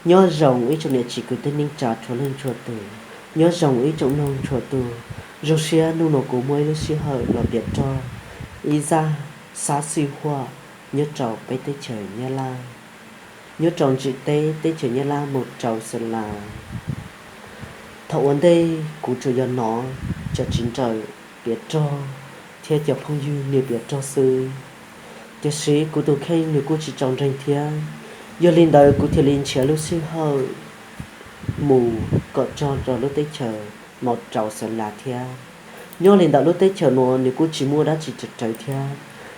Nyob zoo ib tsoom niam txiv kwv tij neej tsa txhua leej txhua tus, nyob zoo ib tsoom mloog txhua tus. Zoo siab hnub no kuv muaj ib lub sij hawm los piav rog ib zaj xab xwm huam nyob rau peb teb chaws Nyab Laj, nyob rau ntsis teb teb chaws Nyab Laj mus rau Xeem Las. Thaum ua ntej kuv tsuas yog hnov cov txiv nrawm piav rog thiab cov phooj ywg nws piav rog xwb, tiam sis kuv tus kheej nws kuj tsis txaus ntseeg thiab. Yog li ntawd kuv thiaj li nrhiav lub sij hawm mus kom txog rau lub teb chaws mus rau Xeem Las thiab. Nyob li ntawm lub teb chaws no nws kuj tsis muaj dab tsi tsawg tsawg thiab,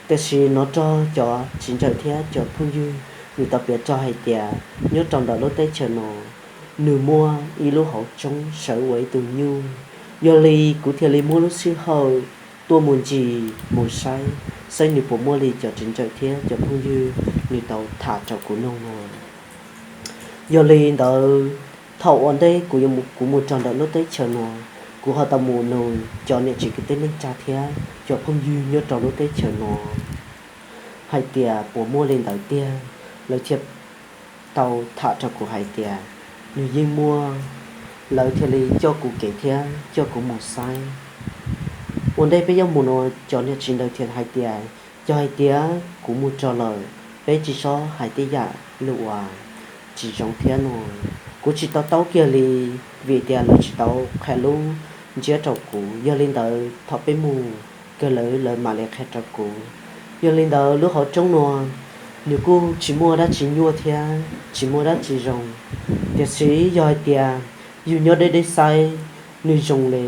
tiam sis hnov rog cov txiv nrawm thiab cov phooj ywg nws tau piav rog hais tias nyob rau ntawm lub teb chaws no nws muaj ib lub hauv tsoob sawv ua ib tug nyuj. Yog li kuv thiaj li muab lub sij hawm tuaj mus ncig mus saib, saib nws puas muaj li cov txiv nrawm thiab cov phooj ywg nws tau tham rau kuv mloog no. Yog li ntawd, thaum ua ntej kuv yuav mus, kuv mus txog ntawm lub teb chaws no, kuv ho tau mus nug cov niam txiv kwv tij neej tsa thiab cov phooj ywg nyob rau lub teb chaws no hais tias puas muaj li ntawd tiag. Lawv thiaj tau tham rau kuv hais tias nws yeej muaj. Lawv thiaj li coj kuv kev thiab coj kuv mus saib. Ua ntej peb yuav mus no, cov niam txiv ntawd thiaj hais tias yog hais tias kuv mus txog lawm, peb tsis txhob hais tej yam lus uas tsis zoo thiab no. Kuv tsis tau taub kiag li, vim tias lawv tsis tau qhia lub ntsiab rau kuv. Yog li ntawd thaum peb mus, kawg lawv, lawv mam li qhia rau kuv. Yog li ntawd lub hauv tsoob no nws kuj tsis muaj dab tsi nyuaj thiab tsis muaj dab tsi zoo, tiam sis yog hais tias yus nyob deb deb saib, nws zoo li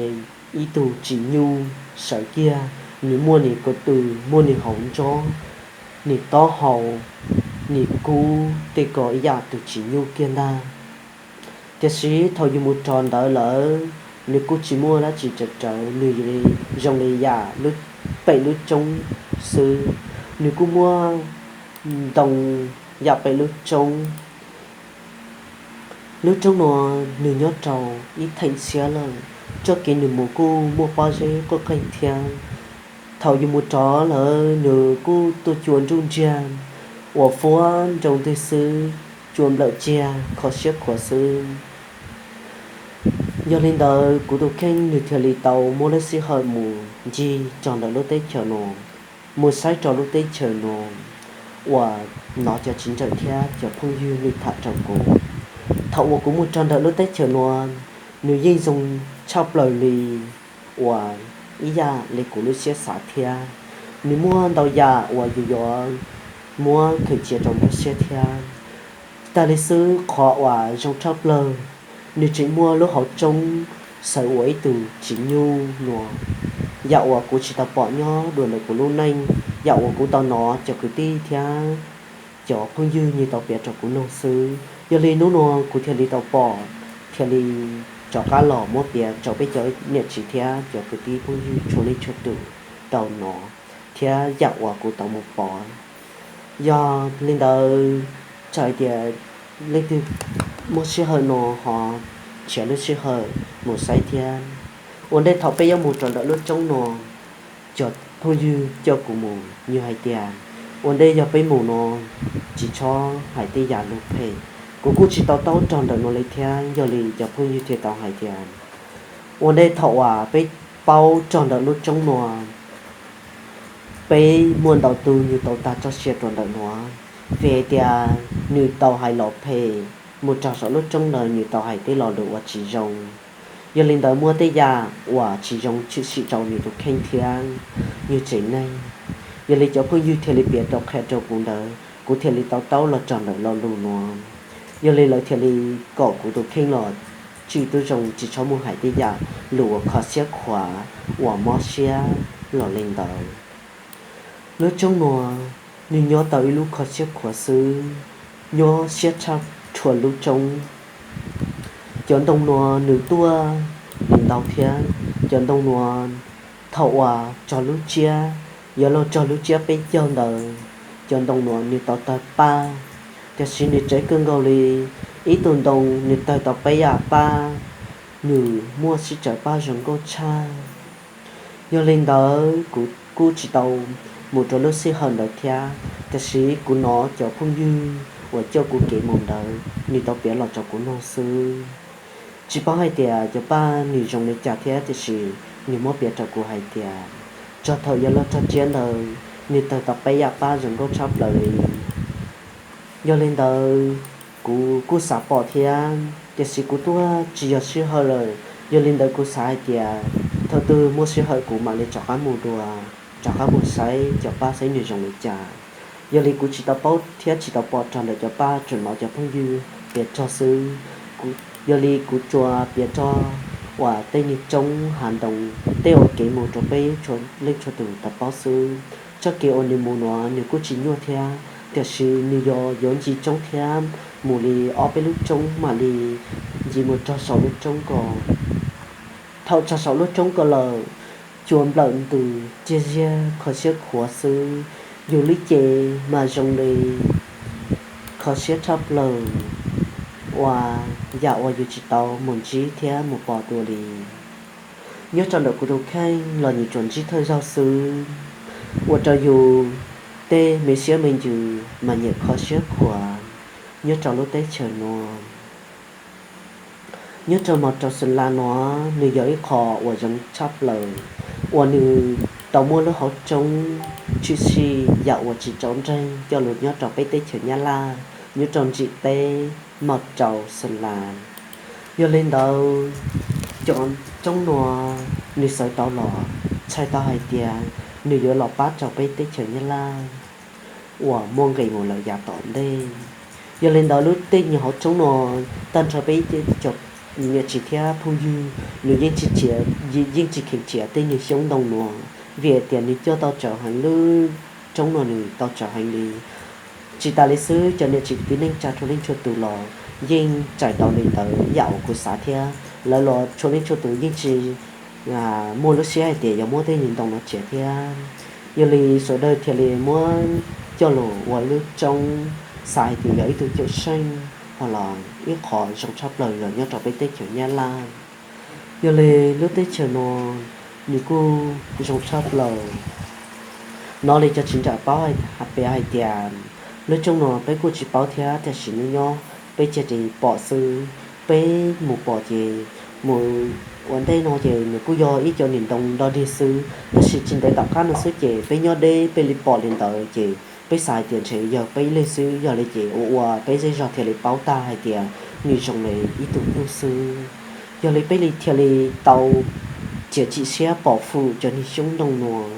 ib tug txiv nyuj sawv kiag. Nws muaj nws ko tw, muaj nws hauv ntsob, nws taub hau, nws kub tej ko ib yam tus txiv nyuj kiag ntag. Tiam sis thaum yus mus txog ntawd lawm, nws kuj tsis muaj dab tsi tsawg tsawg, nws zoo li yam pem lub tsoob xwb. Nws kuj muaj ntoo yam pem lub tsoob. Lub tsoob no nws nyob rau ib theem tshiab lawm, txoj kev nws mus kuj muaj pob zeb quaj qeeg thiab. Thaum yus mus rov lawm nws kuj tuaj cua nruj ntsiag uas fuab nroo ntwg xwb, cua nplawm tsiag kho siab khuav xwb. Yog li ntawd kuv tus kheej nws thiaj li tau muab lub sij hawm mus ncig txog ntawm lub teb chaws no, mus saib rau lub teb chaws no uas hnov cov txiv nrawm thiab cov phooj ywg nws tham rau kuv. Thaum uas kuv mus txog ntawm lub teb chaws no, nws yeej zoo tshaj plaws li uas ib yam li kuv lub siab xav thiab. Nws muaj ntau yam uas yus yuav muab khaws cia rau nruab siab thiab. Tag li xwb qhov uas zoo tshaj plaws, nws tseem muaj lub hauv tsoob sawv ua ib tug txiv nyuj no, yam uas kuv tsis tau pom nyob dua ntawm kuv lub neej, yam uas kuv tau hnov cov kwv tij thiab cov phooj ywg nws tau piav rau kuv mloog xwb. Yog li hnub no kuv thiaj li tau pom, thiaj li rov qab los muab piav rau peb cov niam txiv thiab cov kwv tij phooj ywg txhua leej txhua tus tau hnov thiab yam uas kuv tau mus pom. Yog li ntawd, txawm hais tias leej twg muaj sij hawm no ho nrhiav lub sij hawm mus saib thiab. Ua ntej thaum peb yuav mus rau ntawm lub tsoob no, cov phooj ywg coj kuv mus nws hais tias ua ntej yog peb mus no tsis txhob hais tej yam lus phem. Kuv kuj tsis tau taub rog ntawm no li thiab, yog li cov phooj ywg thiaj tau hais tias ua ntej thaum uas peb paub rog ntawm lub tsoob no, peb muaj ntau tus nws tau tag txoj sia rau ntawm no, vim hais tias nws tau hais lus phem, mus rau saum lub tsoob ntawd nws tau hais tej lo lus uas tsis zoo. Yog li ntawd muaj tej yam uas tsis zoo tshwm sim rau nws tus kheej thiab nws tsev neeg. Yog li cov phooj ywg thiaj li piav tau qhia rau kuv ntawd, kuv thiaj li tau taub los rog ntawm lo lus no. Yog li lawv thiaj li kom kuv tus kheej los tswj tub zoo tsis txhob mus hais tej yam lus uas kho siab khuav uas mob siab los li ntawd. Lub tsoob no nws nyob tau ib lub kho siab khuav xwb, nyob siab tshaj rhuav lub tsoob. Cov ntoo no nws tuaj nws ntau thiab. Cov ntoo no thaum uas txog lub tsiab, yuav luag txog lub tsiab peb caug ntawd, cov ntoo no nws tau tawg paj, tiam sis nws tseem kawg nkaus li ib tug ntoo nws tawg tau peb yam paj, nws muaj sib txawv paj zoo nkauj tshaj. Yog li ntawd kuv kuj tsis tau mus rau lub sij hawm ntawd thiab, tiam sis kuv hnov cov phooj ywg uas coj kuv kev mus ntawd nws tau piav los rau kuv mloog xwb. Tsis paub hais tias cov paj nws zoo li cas thiab, tiam sis nws muab piav rau kuv hais tias txog thaum yawg laug Rog Tsiab ntawd nws tawg tau peb yam paj zoo nkauj tshaj plaws li. Yog li ntawd, kuv kuj xav pom thiab, tiam sis kuv tuaj tsis yog sij hawm lawm. Yog li ntawd kuv xav hais tias thaum twg muaj sij hawm kuv mam li rov qab mus dua, rov qab mus saib cov paj saib nws zoo li cas. Yog li kuv tsis tau paub thiab tsis tau pom rog ntawm cov paj, tsuas hnov cov phooj ywg piav rog xwb. Yog li kuv tsuas piav rog uas tej niag roob hav ntoo, tej uas kev mus rau peb txhua leej txhua tus tau paub xwb. Txoj kev uas nws mus nuav nws kuj tsis nyuaj thiab, tiam sis nws yog yuav ncig roob thiab, mus li ob peb lub roob mam li ncig mus txog saum lub roob ko. Thaum txog saum lub roob ko lawm, cua nplawm ntws ciaj ziag kho siab khuav xwb, yus lub cev mas zoo li kho siab tshaj plaws, ua yam uas yus tsis tau mus ntsib thiab mus pom dua li. Nyob rau ntawm kuv tus kheej los nws tsuas ntsib thawj zaug xwb, ua rau yus tej me siab me ntsws mas nyiam kho siab khuav nyob rau lub teb chaws nuav. Nyob rau mos rau Xeem Las nuav, nws yog ib qho uas zoo tshaj plaws, uas nws tau muaj lub hauv tsoob tshwm sim yam uas tsis tau nreeg coj lug nyob rau peb teb chaws Nyab Laj, nyob rau ntsim teb mos rau Xeem Las. Yog li ntawd, cov roob nuav nws xaws tau los txhais tau hais tias nws yuav los pab rau peb teb chaws Nyab Laj uas muaj nqis mus lawm yav tom ntej. Yog li ntawd, lub tej nyuag hauv tsoob nuav tag nrho peb cov niam txiv thiab phooj ywg nws yeej tsis, yeej tsis kheev txiav tej nyuag xyoob ntoo nuav, vim tias nws coj tau tsawv heev, lub roob nuav nws tau tsawv heev li. Tsis tas li xwb, cov niam txiv txiv neej tsa txhua leej txhua tus los yeej txais tau li ntawd yam uas kuv xav thiab, lawv los txhua leej txhua tus yeej tsis muaj lub siab hais tias yuav muab tej nyuag ntoo nuav txiav thiab. Yog li sawv daws thiaj li muab coj lug ua ib lub tsoob, xav hais tias yog ib tug cawm seej, ho los ib qho zoo tshaj plaws los nyob rau peb teb chaws Nyab Laj. Yog li lub teb chaws nuav nws kuj zoo tshaj plaws. Nov li cov txiv ntxawm paub hais, piav hais tias lub tsoob nuav peb kuj tsis paub thiab, tiam sis nyob nyob peb cia li pom xwb. Peb mus pom ces mus ua ntej no ces nws kuj yog ib co niag ntoo dog dig xwb, tab sis tsis ntev tom qab no xwb ces peb nyob deb peb li pom li ntawd ces peb xav hais tias ntshe yog peb ib leeg xwb, yog li ces ua ua peb zej zog thiaj li paub tag hais tias nws zoo li ib tug nyuj xwb. Yog li peb li thiaj li tau txiav txim siab pom fwm cov niag xyoob ntoo nuav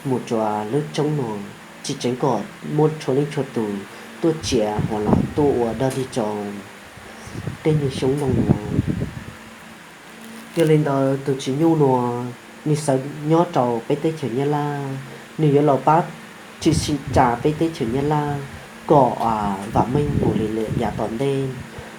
mus rua lub tsoob nuav, tsis tseev kom muaj txhua leej txhua tus tuaj txiav los tuaj ua dog dig rau tej niag xyoob ntoo nuav. Yog li ntawd, tus txiv nyuj nuav nws xaws nyob rau peb teb chaws Nyab Laj, nws yuav los pab tshwm sim tsa peb teb chaws Nyab Laj kom vam meej mus li lawm yav tom ntej.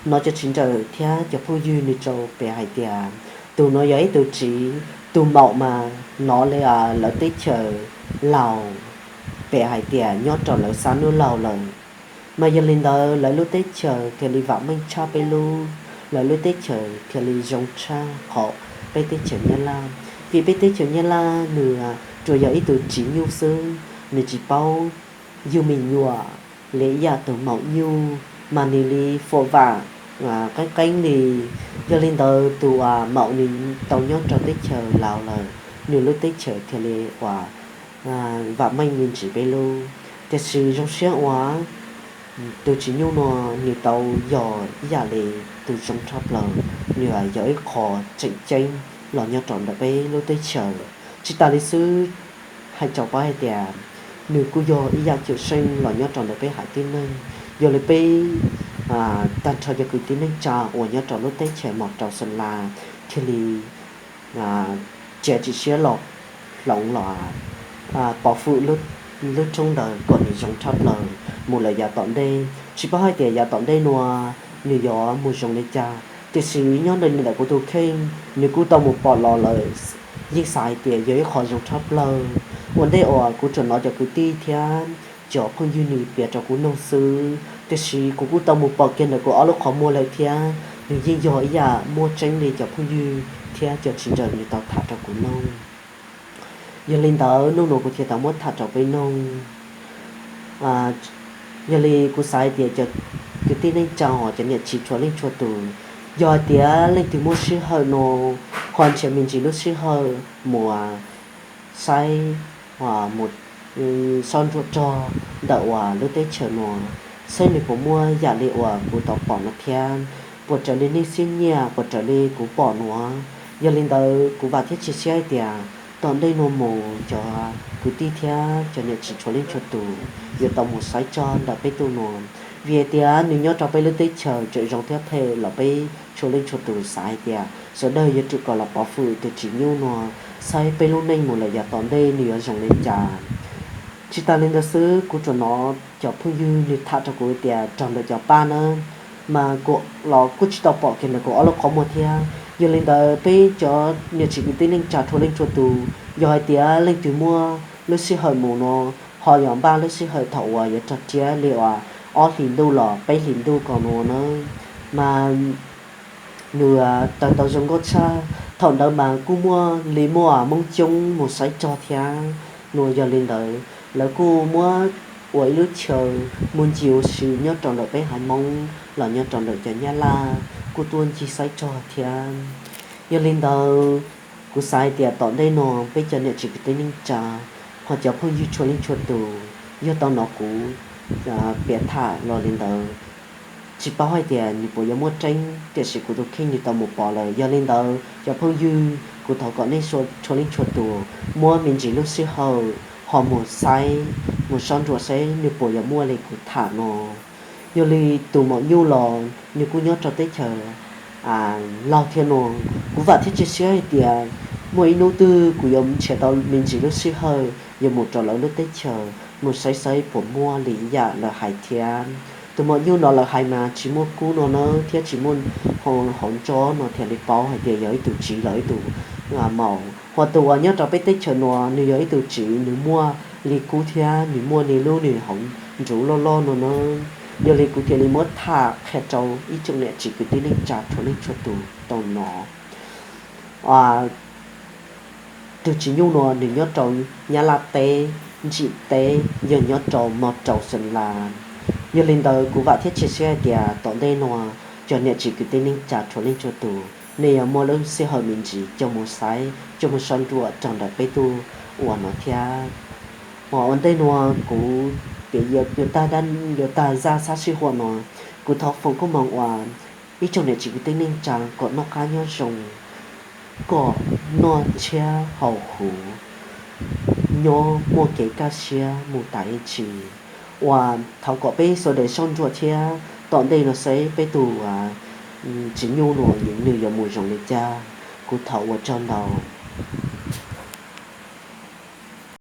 Nov cov txiv ntxawm thiab cov phooj ywg nws tau piav hais tias tus nuav yog ib tug txiv, tus maum mas nov li lawv teb chaws Laus, piav hais tias nyob rau lawv sab hnub laug lawm. Mas yog li ntawd lawv lub teb chaws thiaj li vam meej tshaj peb lub, lawv lub teb chaws thiaj li zoo tshaj qhov peb teb chaws Nyab Laj. Vim peb teb chaws Nyab Laj nws tsuas yog ib tug txiv nyuj xwb, nws tsis paub yug me nyuam li ib yam tus maum nyuj, mas nws li fuam vam qeeb qeeb li. Yog li ntawd tus maum nws tau nyob rau teb chaws Laus lawm, nws lub teb chaws thiaj li uas vam meej me ntsis peb lub. Tiam sis zoo siab uas tus txiv nyuj nuav nws tau yog ib yam li tus zoo tshaj plaws, nws yog ib qho tseem ceeb los nyob rau ntawm peb lub teb chaws. Tsis tas li xwb, hais rau pab hais tias nws kuj yog ib yam cawm seej los nyob rau ntawm peb haiv tib neeg. Yog li peb tag nrho cov kwv tij neej tsa uas nyob rau lub teb chaws mos rau Xeem Las thiaj li txiav txim siab los hloov los pov fwm lub tsoob ntawd kom nws zoo tshaj plaws mus lawm yav tom ntej. Tsis paub hais tias yav tom ntej nuav nws yuav mus zoo li cas, tiam sis nyob ntawm kuv tus kheej nws kuj tau mus pom los lawm, yeej xav hais tias yog ib qho zoo tshaj plaws. Ua ntej uas kuv tsuas hnov cov kwv tij thiab cov phooj ywg nws piav rau kuv mloog xwb, tiam sis kuv kuj tau mus pom kiag ntawm kuv ob lub qhov muag lawm thiab nws yeej yog ib yam muaj tseeb li cov phooj ywg thiab cov txiv ntxawm nws tau tham rau kuv mloog. Yog li ntawd hnub nuav kuv thiaj tau muab tham rau peb mloog. Yog li kuv xav hais tias cov kwv tij neej tsa hos cov niam txiv txhua leej txhua tus, yog hais tias leej twg muaj sij hawm no, ho nrhiav me ntsis lub sij hawm mus saib, mus soj ntsuam rog ntawm uas lub teb chaws no, saib nws puas muaj yam li uas kuv tau pom no thiab, puas raws li nej siab nyiam, puas raws li kuv pom no. Yog li ntawd kuv vam thiab cia siab hais tias tom ntej no mus cov kwv tij thiab cov niam txiv txhua leej txhua tus yuav tau mus saib rog ntawm peb tug no, vim hais tias nws nyob rau peb lub teb chaws tseem zoo thiab phem los peb txhua leej txhua tus xav hais tias sawv daws yuav tsum kom los pov hwm tus tsim nyuj no, saib peb lub neej mus lawm yav tom ntej nws yuav zoo li cas. Tsis tas li ntawd xwb, kuv tsuas hnov cov phooj ywg nws tham rau kuv tias raug ntawm cov pab na, mas kuv los kuj tsis tau pom kiag ntawm kuv ob lub qhov muag thiab. Yog li ntawd peb cov niam txiv kwv tij neej tsa txhua leej txhua tus, yog hais tias leej twg muaj lub sij hawm mus no, ho yog npaj lub sij hawm thaum uas yuav rog riab li uas ob hlis ntuj los peb hlis ntuj ko no na, mas nws tawm tau zoo nkauj tshaj. Thaum ntawd mas kuj muaj li muaj Hmoob coob mus saib rog thiab. Nws yog li ntawd lawv kuj muab ua ib lub chaw mus ncig ua si nyob rau ntawm peb haiv Hmoob los nyob rau ntawm cov Nyab Laj kuj tuaj ncig saib rog thiab. Yog li ntawd, kuv xav hais tias tom ntej no peb cov niam txiv kwv tij neej tsa, ho cov phooj ywg txhua leej txhua tus, yog tau hnov kuv piav tham los li ntawd, tsis paub hais tias nws puas yuav muaj tseeb, tiam sis kuv tus kheej nws tau mus pom lawm. Yog li ntawd cov phooj ywg, kuv thov kom nej txhua leej txhua tus muab me ntsis lub sij hawm ho mus saib, mus soj ntsuam saib nws puas yuav muaj li kuv tham no. Yog li tus maum nyuj los nws kuj nyob rau teb chaws Laug thiab no, kuv vam thiab cia siab hais tias muaj ib hnub twg kuv yuav nrhiav tau me ntsis lub sij hawm yuav mus rau lawv lub teb chaws mus saib saib puas muaj li ib yam lawv hais thiab. Tus maum nyuj no lawv hais mas tsis muaj kub no na thiab tsis muaj hauv ntsob no thiaj li paub hais tias yog ib tug txiv los ib tug maum. Ho tus uas nyob rau peb teb chaws no nws yog ib tug txiv, nws muaj li kub thiab nws muaj li lub nws hauv ntsuv loj loj no na. Yog li kuv thiaj li muab tham qhia rau ib tsoom niam txiv kwv tij neej tsa txhua leej txhua tus tau hnov. Tus txiv nyuj no nws nyob rau Nyab Laj teb, ntsim teb yog nyob rau Mos Rau Xeem Las. Yog li ntawd kuv vam thiab cia siab hais tias tom ntej no cov niam txiv kwv tij neej tsa txhua leej txhua tus nej yuav muaj lub sij hawm me ntsis coj mus saib coj mus soj ntsuam rau ntawm peb tug uas no thiab. Ua ntej no kuv yuav tag zaj sab sij huam no, kuv thov foom koob hmoov uas ib tsoom niam txiv kwv tij neej tsa kom noj qab nyob zoo, kom noj tshiab haus huv, nyob muaj kev kaj siab mus tas ib txhis. Uas thov kom peb sawv daws soj ntsuam thiab tom ntej no saib peb tus txiv nyuj no nws yuav mus zoo li cas. Kuv thov ua tsaug ntau.